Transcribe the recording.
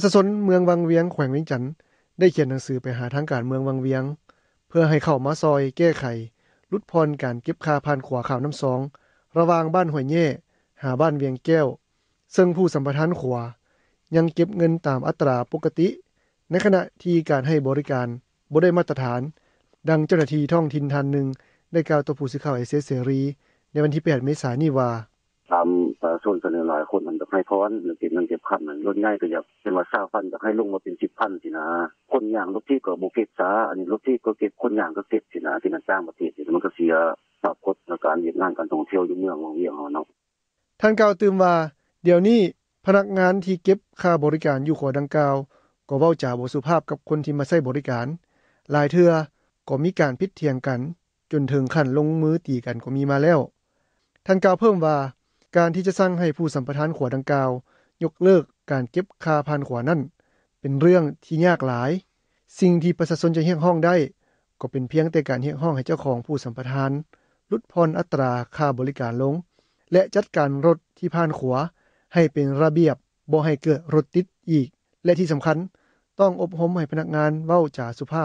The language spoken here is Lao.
າຊົນເມືອງວັງວຽງ ແຂວງວຽງຈັນ ໄດ້ຂຽນໜັງສືໄປຫາທາງການເມືອງວັງວຽງ ເພື່ອໃຫ້ເຂົ້າມາຊ່ອຍແກ້ໄຂ ຫຼຸດຜ່ອນການເກັບຄ່າຜ່ານຂົວຂ້າມນ້ຳຊອງ ລະຫວ່າງບ້ານຫ້ວຍແຍ່ ຫາບ້ານວຽງແກ້ວ ເຊິ່ງຜູ້ສຳປະທານຂົວ ຍັງເກັບເງິນຕາມອັດຕາປົກກະຕິ ໃນຂະນະທີ່ການໃຫ້ບໍລິການບໍ່ໄດ້ມາດຕະຖານ. ດັ່ງເຈົ້າໜ້າທີ່ທ້ອງຖິ່ນທ່ານໜຶ່ງ ໄດ້ກ່າວຕໍ່ຜູ້ສື່ຂ່າວເອເຊຍເສລີ ໃນວັນທີ ແປດ ເມສານີ້ວ່າ: ຖາມປະຊາຊົນສ່ວນຫຼາຍຄົນ ມັນຢາກໃຫ້ຜ່ອນ ເລື່ອງເກັບເງິນເກັບຄຳນັ້ນ ສ່ວນໃຫຍ່ກໍຢາກ ເຊັ່ນວ່າ ຊາວພັນ ຢາກໃຫ້ລົງມາເປັນ ສິບພັນ ຊີ້ນະ. ຄົນຍ່າງລົດຖີບກໍບໍ່ເກັບຊາ ອັນນີ້ລົດຖີບກໍເກັບ ຄົນຍ່າງກໍເກັບຊີ້ນະ ທີ່ນັ້ນຕ່າງປະເທດ ມັນກໍເສຍພາບພົດໃນການເຮັດງານການທ່ອງທ່ຽວຢູ່ເມືອງວັງວຽງເຮົາເນາະ. ທ່ານກ່າວຕື່ມວ່າ ດຽວນີ້ພະນັກງານທີ່ເກັບຄ່າບໍລິການຢູ່ຂົວດັ່ງກ່າວ ກໍເວົ້າຈາບໍ່ສຸພາບກັບຄົນທີ່ມາໃຊ້ບໍລິການ, ຫຼາຍເທື່ອກໍມີການຜິດຖຽງກັນ ຈົນເຖິງຂັ້ນລົງມືຕີກັນກໍມີມາແລ້ວ. ທ່ານກ່າວເພີ່ມວ່າ ການທີ່ຈະສັ່ງໃຫ້ຜູ້ສຳປະທານຂົວດັ່ງກ່າວ ຍົກເລີກການເກັບຄ່າຜ່ານຂົວນັ້ນ ເປັນເລື່ອງທີ່ຍາກຫຼາຍ. ສິ່ງທີ່ປະຊາຊົນຈະຮຽກຮ້ອງໄດ້ ກໍເປັນພຽງແຕ່ການຮຽກຮ້ອງໃຫ້ເຈົ້າຂອງຜູ້ສຳປະທານ ຫຼຸດຜ່ອນອັດຕາຄ່າບໍລິການລົງ ແລະ ຈັດການລົດທີ່ຜ່ານຂົວ ໃຫ້ເປັນລະບຽບ ບໍ່ໃຫ້ເກີດລົດຕິດອີກ ແລະ ທີ່ສຳຄັນ ຕ້ອງອົບຮົມໃຫ້ພະນັກງານເວົ້າຈາສຸພາບ.